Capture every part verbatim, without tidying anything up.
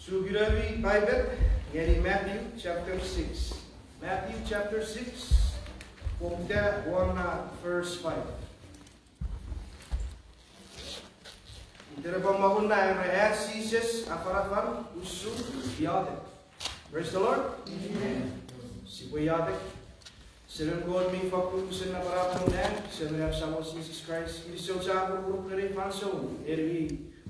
Sukunomi Bible ngeni Matthew chapter six. Matthew chapter six, poputa won verse five. Itenapan maun na era, a Jises afanafan usun iotek. Praise the Lord. Amen. Sipwe iotek. Semem Kot mi fakkun unusen napanap non nang, Semen am Samon Jises Kraist, kinisou chapur pun ren ei fansoun, en mi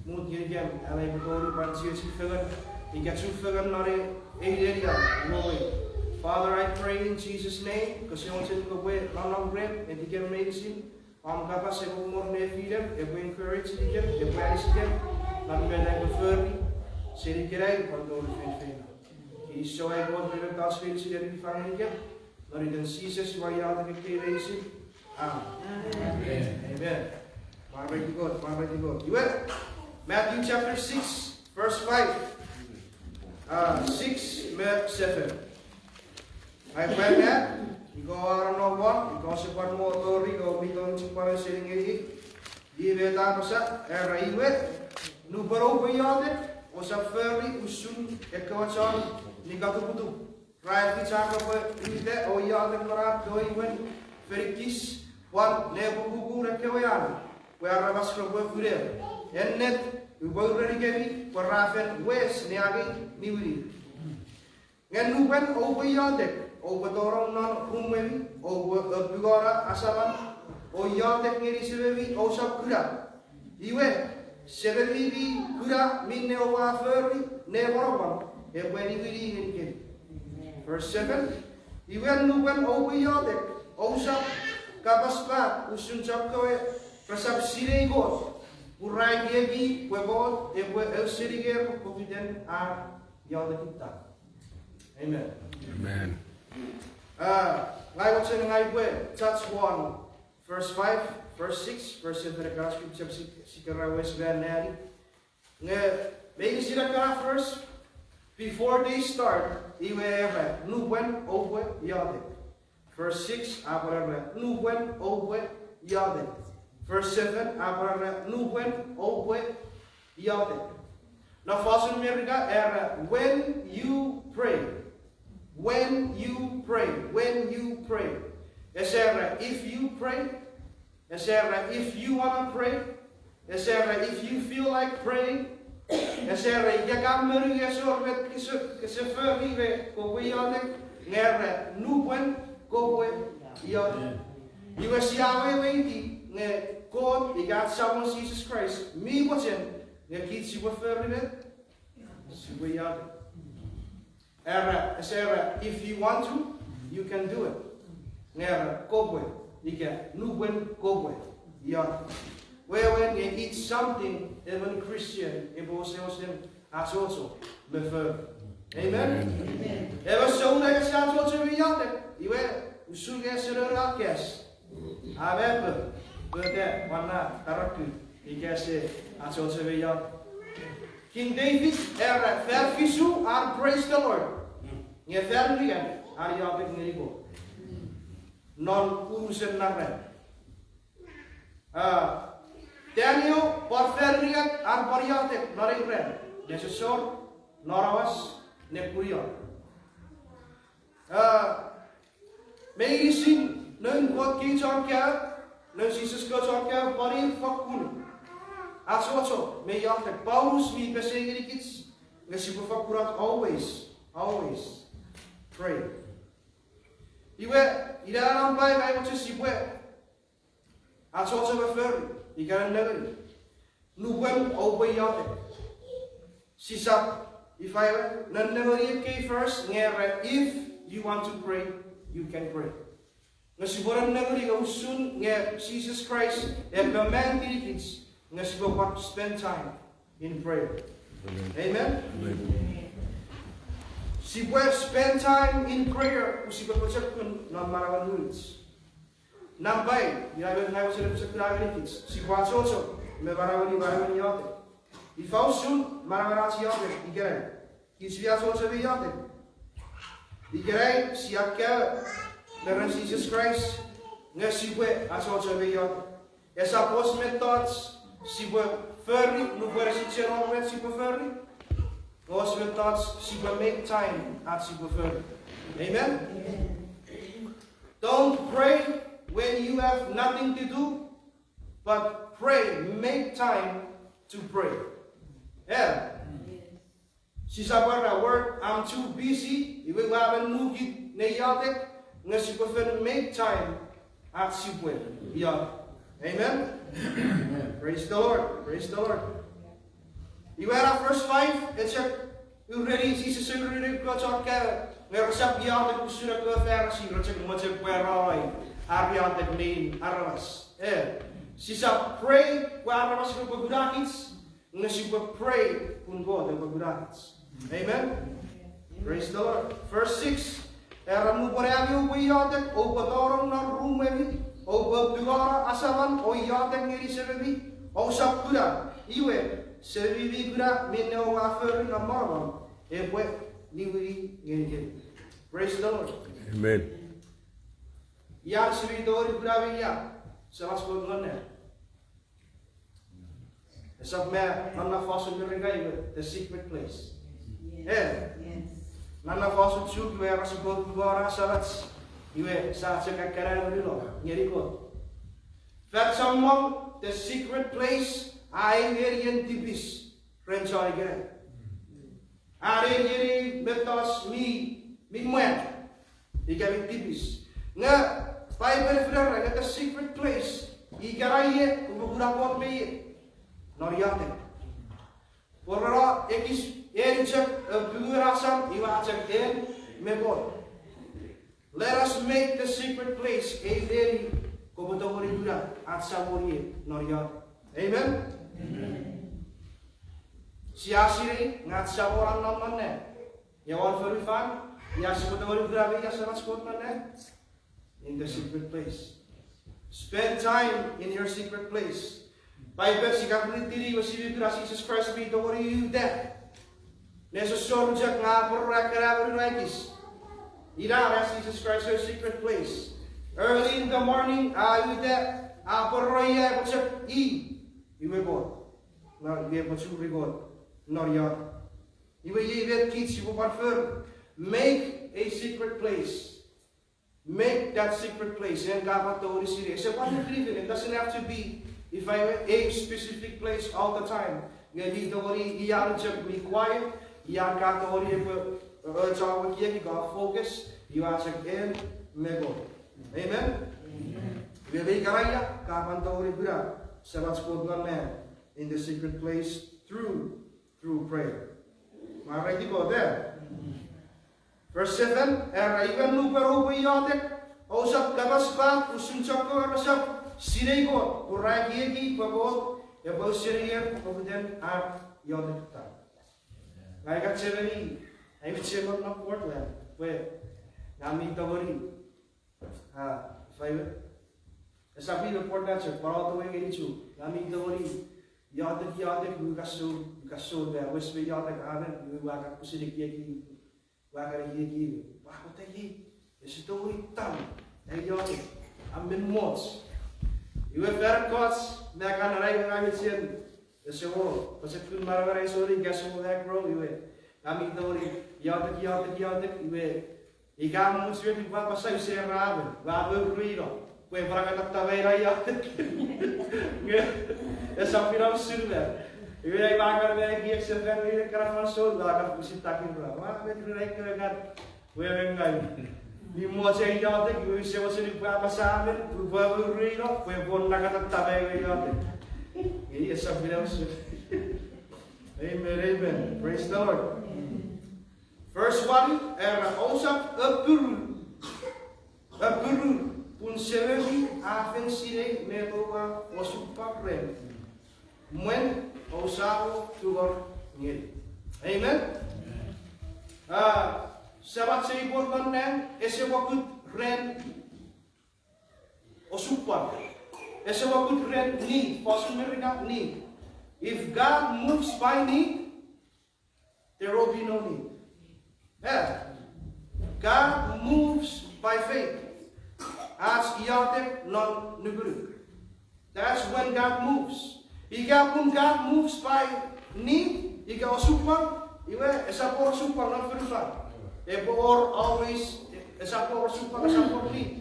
mut ngenikem, ena epwe tongeni pwan chiechi fengen, ika chu fengen non ei neni a wowei. Father, I pray in Jesus' name, kose mochen kopwe nonnom rem, etikem meinisin, om kapas epwe mor nefinem, epwe encourage itikem, epwe anisikem, non met aipwe fori, seni ikenai pwan tori feinfeino. Kinisou ai Kot me mettoch meinisin en mi fang ngenikem, non iten Jises ua iotek ekkei meinisin. Amen. Amen. Mwareiti Kot, mwareiti Kot. Iwe, Matthew chapter six, verse five. Ah, six me seven. Ai pwan na, ika oua nonnom won, ika ouse pwan mo tori, ika oua mi tongeni chipwang seni ngeni, iwe a apasa, era iwe, nupwen oupwe iotek, ousap fori usun ekkewe chon nikatuputup. Ra efich ar repwe uta o iotek non ar kewe imwen fenikis, pwan nepokukun ekkewe an, pwe aramas repwe uner. Ennet, upwe urenikemi, pwe ra fen wes ne angei niwinir. Nge nupwen oupwe iotek, oupwe tonong non rumwemi, oupwe apungano asaman, o iotek ngeni Sememi ousap kuna. Iwe, Sememi mi kuna minne oua fori ne monomon, epwe niwini ngenikemi. Verse seven, iwe nupwen oupwe iotek, ousap kapas pap usun chokkewe resap sinei Kot, pun ra ekieki pwe Kot epwe auseninger pokiten ar iotek itan. Amen. Amen. Ah, ngang mochen ngang upwe touch won verse five, verse six, verse seven, ekkana scripture si-, sipwe wes ran nani. Nge, meinisin ekkana verse, before they start, iwe era, nupwen oupwe iotek. Verse six, a pwan era, nupwen oupwe iotek. Verse seven, a pwan era, nupwen oupwe iotek. Non fosun Merika era, when you pray. When you pray. When you pray. Ese era, if you pray. Ese era, if you wanna pray. Ese era, if you feel like praying. Ese era, ika ka monu ese wor met kese, kese fori me kopwe iotek. Nge era, nupwen kopwe iotek. Iwe sia weweiti nge Kot ika ach Samon Jises Kraist mi mochen nge kich sipwe fori met, sipwe iotek. Era, ese era, if you want to, you can do it. Nge era, kopwe, ika nupwen kopwe iotek. Wewen nge it's something emon Christian epwe wesewesen achocho me fori. Amen? Emon souneng ese achocho me iotek, iwe, usun nge ese noun a kas. Amen. Pwata, pwan na, karakut, ika ese achocho me iotek. King David era fan fisu ar praise the Lord. Nge fan unungat ar iotek ngeni Kot. Non unusen na ran. Ah, Daniel pwan fan unungat ar pwan iotek non ei ran. Nesosor, nonawas, nekunion. Ah, meinisin noun Kot kewe chon kaeo, noun Jises kewe chon kaeo, pwan ir fokkun achocho me iotek. Paulus mi pesei ngenikich nge sipwe fokkun always, always pray. Iwe, ina nampai ngang mochen sipwe achocho me fori, ika nennengeni. Nupwen oupwe iotek. Sisap, ifa ewe, nennengeni ekkei verse, nge era, if you want to pray, you can pray. Nge sipwe nennengeni nge usun nge Jises Kraist e command ngenikich nge sipwe pwan spend time in prayer. Amen? Sipwe spend time in prayer, pwe sipwe pochokun non manauen mwich. Nampai, ina met ngang mochen pochokun ngenikich. Sipwe achocho me manaueni, manaueni iotek. Ifa usun manauen ach iotek ikenai? Kich mi achocho me iotek ikenai, sia kaeo me ren Jises Kraist, nge sipwe achocho me iotek. Esap och mettoch sipwe fori nupwen ese chiwen wor met sipwe fori. mettoch sipwe make time ach sipwe fori. Amen? Don't pray when you have nothing to do, but pray, make time to pray. Yeah. Sisap era, "Work, I'm too busy," iwe ua men nukit ne iotek, nge sipwe fen make time ach sipwe iotek. Amen? Praise the Lord. Praise the Lord. Iwe ena verse five, e chok ureni Jises a ureni ekkewe chon kaeo, nge resap iotek usun ekkewe Farisi, re chok mochen pwarano ar iotek nein aramas. Eh, sisap pray pwe aramas repwe kunakich, nge sipwe pray pun Kot epwe kunakich. Amen? Praise the Lord. Verse six. Era, "Nupwen ami oupwe iotek, oupwe tonong non rumwemi, oupwe pungano asaman o iotek ngeni Sememi, ousap kuna. Iwe, Sememi mi kuna minne oua fori non monomon, epwe niwini ngenikemi." Praise the Lord. Amen. Ia sipwe tongeni kuna me ia? Semach Kot non nang. Esap me non na fosun Merika iwe the secret place. Eh. Non na fosun Chuuk iwe era sipwe pungano asamach, iwe sa chok akkanamino ngeni Kot. Fan chommong the secret place a eu nenien tipis ren chon ikenai. A nenien mettoch mi, mi mwan ika mi tipis. Nge Paipen a finata nge the secret place, ika ie kopwe kuna Kot me ie? Non iotek. Pwe ren ekis, en chok, eh, pungun asam, iwe a chok en me Kot. Let us make the secret place a neni kopwe tongeni kuna ach Samon ie non iotek. Amen? Sia sinei nge ach Samon a nom non nang. Ia won fonufan, ia sipwe tongeni kuna me ia Semach Kot non nang? In the secret place. Spend time in your secret place. Paipen sia kan ritini iwe sipwe kuna Jises Kraist mi tongeni uta. Nesosor chok nge a pwora ekkana monun ekis. Ina ena Jises Kraist secret place. Early in the morning, a uta, a pwora ia epwe chok i, iwe Kot. Nge epwe churi Kot non iotek. Iwe iei met kich sipwe pwan fori. Make a secret place. Make that secret place. En ka pwan tongeni sinei. Ese pwan need to be, it doesn't have to be, if I, a specific place all the time. Nge mi tongeni ia chok mi quiet, ia ka tongeni epwe, eh, chok ekieki ka focus, iwe chok en me Kot. Amen? Iwe me ikana ia ka pwan tongeni kuna Semach Kot non nang in the secret place through through prayer. Mwareiti Kot, eh? Verse seven, era, iwe nupwen oupwe iotek, ousap kapas pap usun chok kewe resap sinei Kot, pwe ra ekieki pwe Kot epwe ausening pokiten ar iotek. Ngang ika chechemeni, ai chechemeni non Portland, pwe ngang mi tongeni Ah, ifa iwe? Esap iwe Portland chok, pwan all the way ngeni Chuuk. Ngang mi tongeni iotek, iotek, mi kasou, mi kasou, me wes me iotek, amen, iwe ua kan pwisin ekieki, ua kan ekieki, ua kota iei, ese tongeni tam, ai iotek, a men moch. Iwe fan ekkoch, me kan nai ngang mi chen, ese wor, pochokun manaman ai soni, gas mo back row, iwe, ngang mi tongeni iotek, iotek, iotek, iwe, ika much met upwe apasa use ramen, ua moruino, pwe pwan akata tamaina iotek. Nge, esap ina usun me. Iwe ai ua kan me ekiek sefan me ekkana fansoun, ua kan pwisin takir ra. Ua met ren ai kewe kan, pwe me ngang mi mochen iotek, iwe use mochen upwe apasa amen, upwe moruino, pwe pwan akata tamaina iotek. Ei esap ina usun. Amen, amen. Praise the Lord. Verse one, era ousap appiru, appiru, pun Sememi a fen sinei met oua osupwang ren, mwen ousap tungor ngeni. Amen? Ah, Semach ei Kot non nang, ese mokut ren osupwang. Ese mokut ren need, fosun Merika need. If God moves by need, there will be no need. Eh, God moves by faith. Ach iotek non nukunuk. That's when God moves. Ika pun God moves by need, ika osupwang, Iwe, esap wor osupwang non fonufan. Epwe wor always, esap wor osupwang, esap wor need.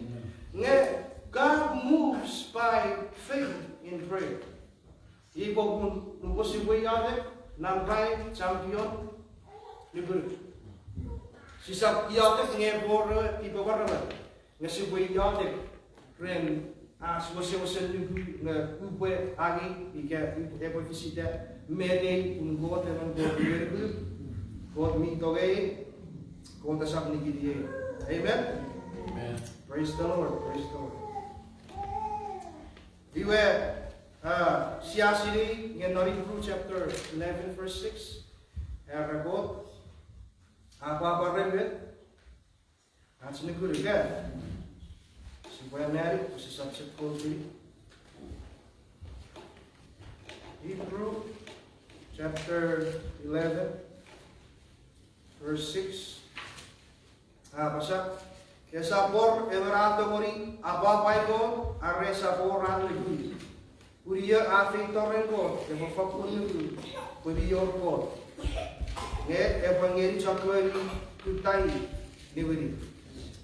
Nge God moves by faith in prayer. Iei popun nupwen sipwe iotek, non rai champion, nukunuk. Sisap iotek nge epwe wor ewe, epwe wor ewe. Nge sipwe iotek ren ach wesewesen nuku nge upwe angei ika epwe fisita met ei pun Kot emon Kot mi nuku, Kot mi tongei, Kot esap nikitiei. Amen? Amen. Praise the Lord, praise the Lord. Iwe, uh, sia sinei nge non Hebrew chapter eleven verse six, era Kot a pwapwa ren met, ach nukunuk, eh? Sipwe anneani, pwe sisap chok quote-ini. Hebrew chapter eleven, verse six. A apasa, esap wor emon a tongeni apwapwai Kot, are esap wor an nuku. Pun io a feito ren Kot epwe fokkun nuku pwe mi wor Kot, nge epwe ngeni chokkewe mi kutta i niwinin.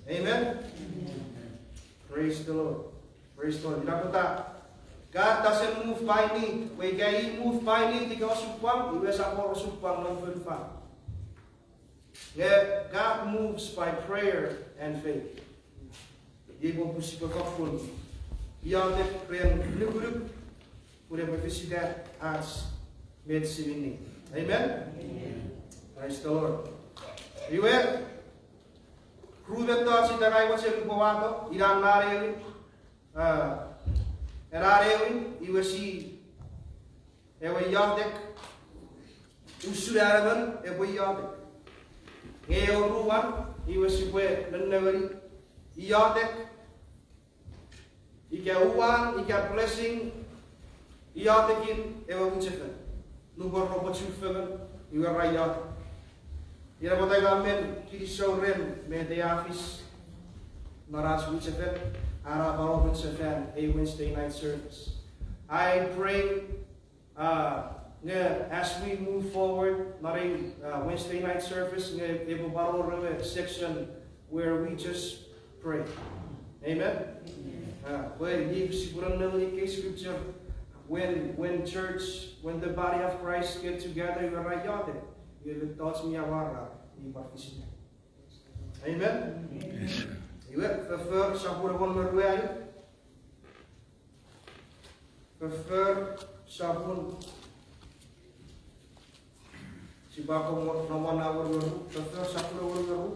Amen? Praise the Lord. Praise the Lord. Ina pwata God doesn't move by need. Pwe ika i move by need ika osupwang, iwe esap wor osupwang non fonufan. Nge God moves by prayer and faith. Iei popun sipwe fokkun iotek ren nukunuk pun epwe fisita ach met si need. Amen? Praise the Lord. Iwe, ru mettoch ita ngang ua mochen upwe wato, ina ena ewin, ah, ena ewin, iwe si ewe iotek, usun an emon epwe iotek. Nge ewe oruan, iwe sipwe nennengeni iotek ika uwan ika blessing, iotekin ewe mwichefen. Nupwen repwe chufengen, iwe ra iotek. Ina pwata ua men kinisou ren met a fis non ach mwichefen, a na pwan open sefan ei Wednesday night service. I pray, uh, nge as we move forward non ei, uh, Wednesday night service, nge epwe pwan wor ewe section where we just pray. Amen? Amen. Uh, pwe iei sipwe nennengeni ekkei scripture, when, when church, when the body of Christ get together, iwe ra iotek, iwe mettoch mi amwarar mi pwan fisita. Amen? Amen. Iwe, Foffor sopun engon me ruanu. Foffor sopun, sipwe akkom nom won engon me ru, Foffor sopun engon me ru,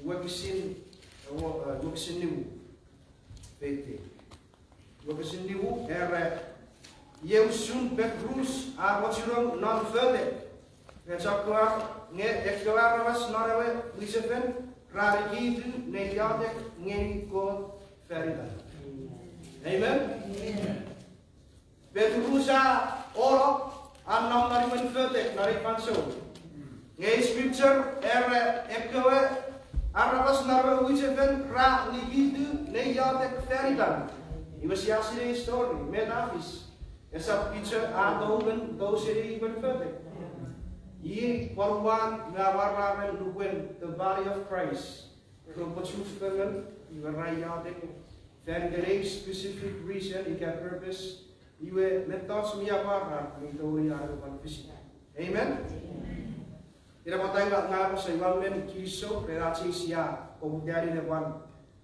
wokisin, eh, wokisin nimu. Fifteen. Wokisin nimu, era, iei usun Petrus a mochunong non fotek, nge chokkewe, nge ekkewe aramas non ewe mwichefen ra nikitu ne iotek ngeni Kot fan itan. Amen? Petrus a ono, a nom non imwen fotek non ei fansoun. Nge ei scripture era ekkewe aramas non ewe mwichefen ra nikitu ne iotek fan itan. Iwe sia sinei story, met a fis. Esap Peter a tou ren tou seni imwen fotek. Iei pwan uwan me amwararen nupwen the body of Christ repwe chufengen, iwe ra iotek fan iten ei specific reason ika purpose, iwe mettoch mi amwarar mi tongeni an epwe pwan fisita. Amen? Ina pwata ngang ua apasa ua men kinisou ren ach ei sia poputani ne pwan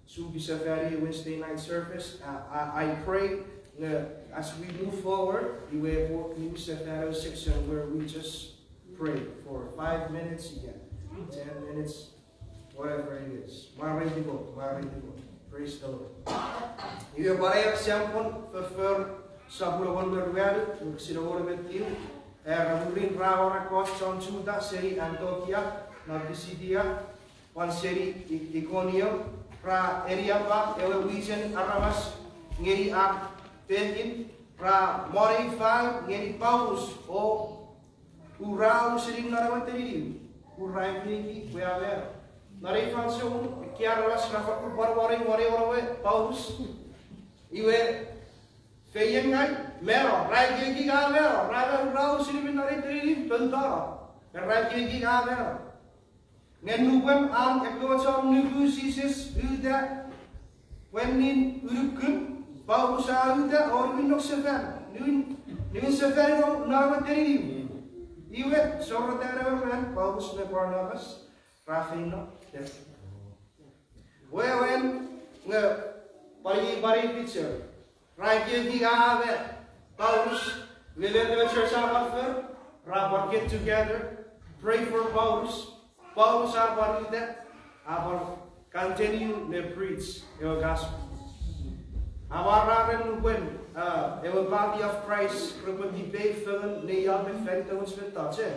suki sefani Wednesday night service. Uh, I, I pray, uh, as we move forward, iwe epwe niwin sefan ewe section where we just pray for five minutes again, ten minutes, whatever it is. Mwareiti Kot, mwareiti Kot. Praise the Lord. Iwe pwan ewe example, Foffor sopun engon me ruanu, wokisin engon me tiu, era mwirin ra wor ekkoch chon Juta seni Antiokia non Pisidia, pwan seni I-, Ikonium, ra eniapa ewe mwichen aramas ngeni ar pekin, ra monei fau ngeni Paulus o ura ausening non ewe teniniw, ura ekieki pwe a mano. Non ei fansoun, ekkei aramas ra fakkun pwan monei, monei won ewe Paulus. Iwe, feiengau, mano, ra ekieki a mano, ra mano, ura ausening non ei teniniw, pentano. Era ekieki a mano. Nge nupwen an ekkewe chon nuku Jises uta pwennin unukun, Paulus a uta o niwin nok sefan, niwin, niwin sefan non ewe teniniw. Iwe, sorotan ewe ran, Paulus me Barnabas ra feino Derbe. Wewen, nge, pwan i, pwan i picture. Ra ekieki a mano Paulus, nge met ewe church a pwan fori, ra pwan get together, pray for Paulus. Paulus a pwan uta, a pwan continue ne preach ewe gospel. Amwarar nupwen, uh, ewe body of Christ repwe tipeu fengen ne iotek fan iten och mettoch, e?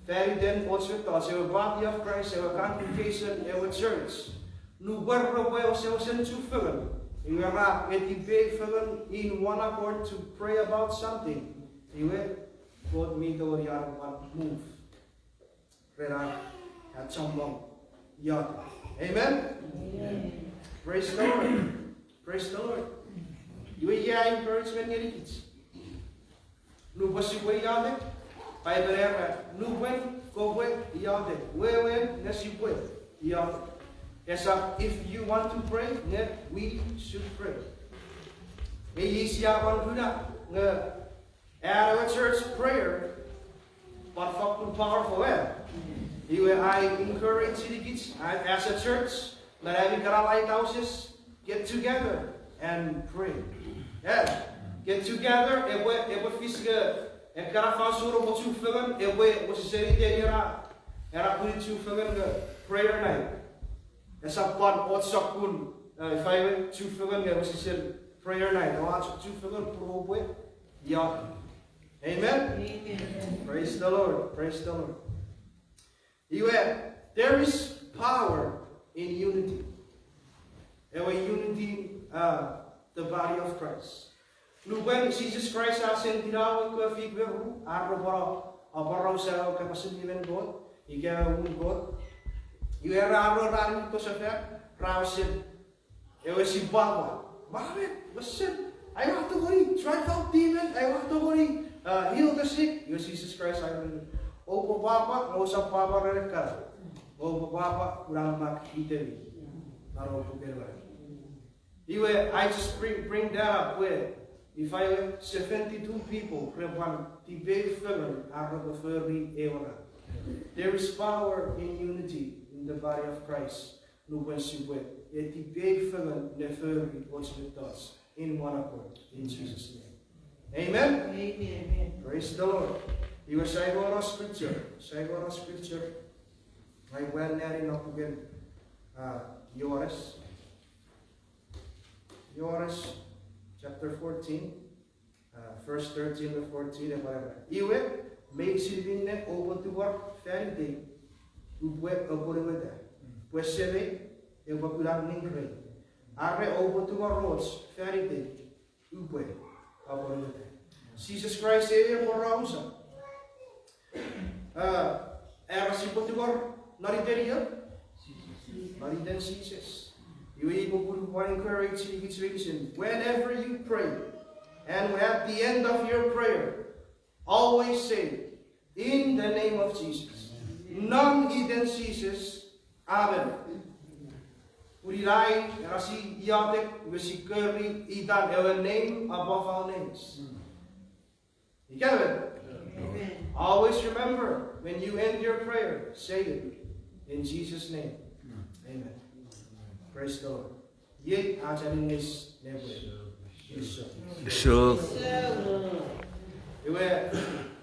Fan iten och mettoch, ewe body of Christ, ewe congregation, ewe church. Nupwen repwe wesewesen chufengen, iwe ra tipeu fengen in one accord to pray about something, iwe Kot mi tongeni an epwe move ren an, an chommong iotek. Amen? Amen. Praise the Lord. Praise the Lord. Iwe ia encouragement ngenikich. Nupwen sipwe iotek, Paipen era, nupwen kopwe iotek, wewen nge sipwe iotek. Esap if you want to pray, nge we should pray. Ei sia pwan kuna, nge an ewe church prayer pwan fakkun powerful, e? Iwe I encourage ngenikich, I, as a church, non ami kana lighthouses, get together and pray. E, get together, epwe, epwe fis nge ekkana fansoun oupwe chufengen, epwe wesewesen iten ena, ena pwinin chufengen nge prayer night. Esap pwan och sokkun, e, ifa ewe chufengen nge wesewesen prayer night. Oua chok chufengen pun oupwe iotek. Amen? Amen. Praise the Lord. Praise the Lord. Iwe, there is power in unity. Ewe unity, uh, the body of Christ. Nupwen Jises Kraist a sendino ekkewe fik me ru, ar repwe aporausa ewe kapasen allimen Kot, ika ewe muun Kot. Iwe ra, ra, ra niwinsefanito sefan, ra wesen ewe si pwapwa. Mamet, wesen, aua tongeni drive out demon, aua tongeni, uh, heal the sick. Iwe Jises Kraist a, oupwe pwapwa, ousap pwapwa ren ekkana. Oupwe pwapwa, pun a mak itemi non ewe puken manau. Iwe, I just bring, bring that up pwe, ifa ewe seventy-two people repwe tipeu fengen ar repwe fori ewe na. There is power in unity in the body of Christ. Nupwen sipwe tipeu fengen ne fori och mettoch in one accord, in Jesus' name. Amen? Amen. Praise the Lord. Iwe sia ewe scripture, sia ewe scripture. Ai wan nani non puken, uh, Johannes. Johannes chapter fourteen, uh, verse thirteen to fourteen, epwe era. Iwe, meinisin minne oupwe tungor fan itei, upwe apwonueta, pwe Semei epwe kuna ning rei. Are oupwe tungor och fan itei, upwe apwonueta. Jesus Christ e, e pworaus. Uh, era sipwe tungor non iten io? Non iten Jesus. Iwe ipwe pwan encourage ngenikich meinisin. Whenever you pray and at the end of your prayer, always say, in the name of Jesus. Non iten Jesus, amen. Pun ina i, era si iotek, iwe si kori itan ewe name above all names. Ika emon? Amen. Always remember, when you end your prayer, say it in Jesus' name. Amen. Praise the Lord. Iei ach aninnis nepwe. Yes, sir. Yes, sir. Iwe,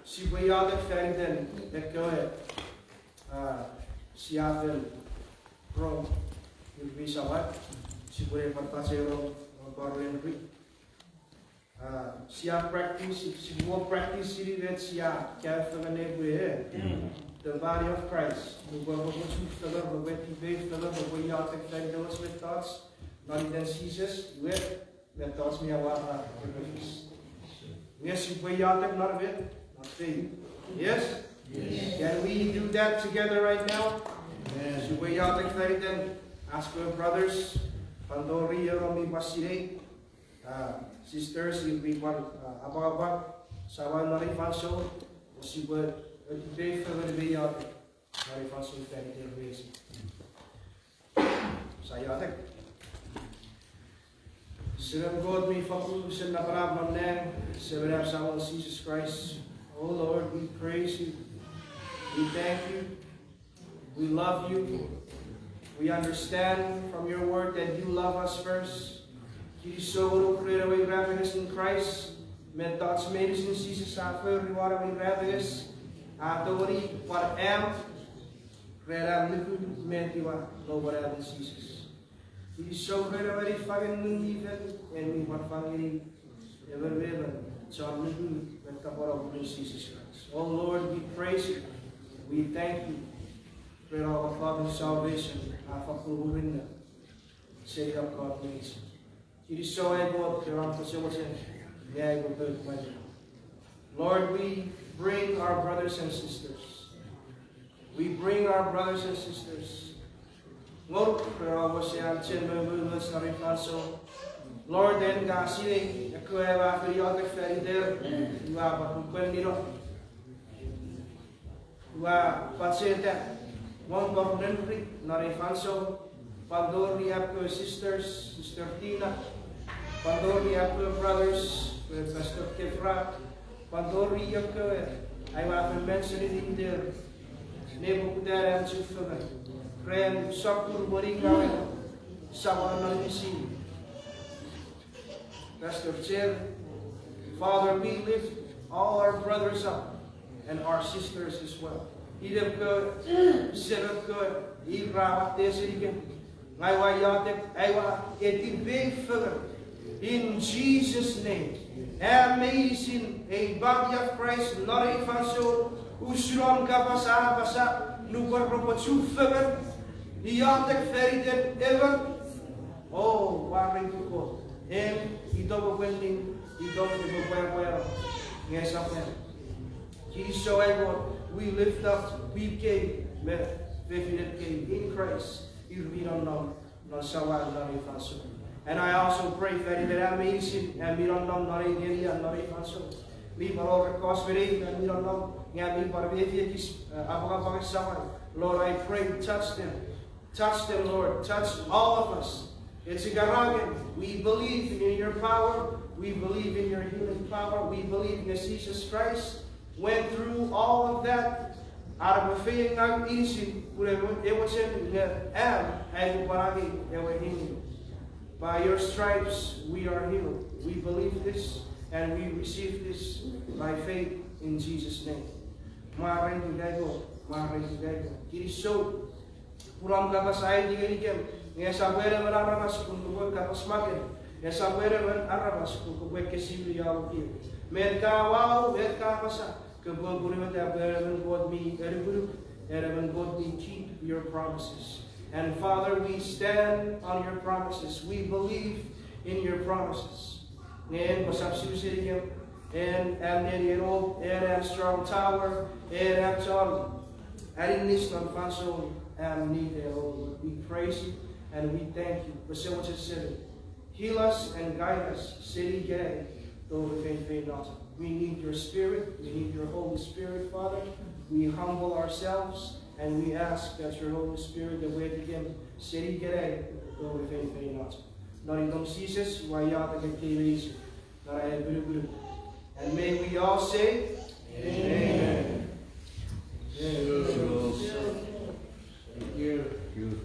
sipwe iotek fan iten ekkewe, uh, sia fen rong, ir mi samau, sipwe ne pwan pachei rong, rong koren ri. Uh, sia practice, sipwe practice seni met sia kaeo fengen nepwin, e? The body of Christ. Nupwen repwe chufengen, repwe tipeu fengen, repwe iotek fan iten och mettoch non iten Jesus, iwe mettoch mi awora epwe fis. Iwe sipwe iotek non met, non faith. Yes? Yes. Can we do that together right now? Amen. Sipwe iotek fan iten ach kewe brothers, pwan tori ewe mi pwan sinei. Uh, sisters, ir mi pwan, uh, apwangapwang, samau non ei fansoun, o sipwe Pray for the video. Sorry for some bad information. Sia iotek. Semem Kot mi fokkun unusen napanap non nang, Semenap Samon Jesus Christ. Oh Lord, we praise you. We thank you. We love you. We understand from your word that you love us first. Kinisou ren ewe irapenges in Christ, mettoch meinisin Jesus a fori won ewe irapenges, a tongeni pwan am ren am nuku met iwa lopwen am in Jesus. Kinisou ren ewe niffangen Ngun mi Fel, en mi pwan fangeni emon me emon chon nuku me tapweno mwirin Jesus Christ. Oh Lord, we praise you. We thank you. Ren ewe Father salvation, a fokkun murinno seni ap Kot meinisin. Kinisou ai Kot, ren om kosewochen, nge ai Kot mwen. Lord, we bring our brothers and sisters. We bring our brothers and sisters. Ngonuk ren om wesen chen me mumuch non ei fansoun. Lord, en ka sinei ekkewe aua fen iotek fan iter, ua pwan kwenino. Ua pacheta won pwan nenri non ei fansoun, pwan tori ekkewe sisters, Sister Tina, pwan tori ekkewe brothers, eh, Pastor Kefra, pwan tori ekkewe aua fen mention iter, nepoputan am chufengen, ren sokkun moni ngawen, sawan non inisin. Pastor Chen, Father, we lift all our brothers up and our sisters as well. Inem kewe, semem kewe, ir ra watte senikem. Ngang ua iotek, aua etipei fengen. In Jesus' name. Am meinisin ei body of Christ non ei fansoun, usun om kapas a apasa, nupwen repwe chufengen, iotek fan iten emon, O, ua rei pwe Kot, en, itom epwe ning, itom epwe pwapwano, nge esap. Kinisou ai Kot, we lift up P K me fefinei P K in Christ, ir mi nonnom non sawan non ei fansoun. And I also pray that in the name of Jesus, am mi nonnom non ei nenia non ei fansoun. Mi pwan wor ekkoch me neir am mi nonnom, nge mi pwan mefi ekis, uh, apwangapwang sawan. Lord, I pray, touch them. Touch them, Lord. Touch all of us. It's a garage. We believe in your power. We believe in your healing power. We believe in Jesus Christ went through all of that. Are we feeling our easy? Pun ewe, ewe chen nge am, ai pwan angei ewe healing. By your stripes we are healed. We believe this and we receive this by faith in Jesus' name. Mwareiti Kot, mwareiti Kot. Kinisou. Pun om kapas a aiti ngenikem, nge esap wor emon aramas pun kopwe kapas makem, esap wor emon aramas pun kopwe kesiwini om kei. Met ka wau, met ka apasa, kopwe puremeta pwe en emon Kot mi enukunuk, en emon Kot mi keep your promises. And Father, we stand on your promises. We believe in your promises. Nge en kosap su senikem, en am nenien hope, en am strong tower, en am chon aninis non fansoun am need, O Lord. We praise you and we thank you. Pwe Semach won nang, heal us and guide us seni ikenai tori feinfeino chok. We need your Spirit. We need your Holy Spirit, Father. We humble ourselves and we ask that your Holy Spirit epwe etikem seni ikenai tori feinfeino chok. Non iten Jises, ua iotek ekkei meinisin non ai epinukunuk. And may we all say, Amen. Amen. Thank you.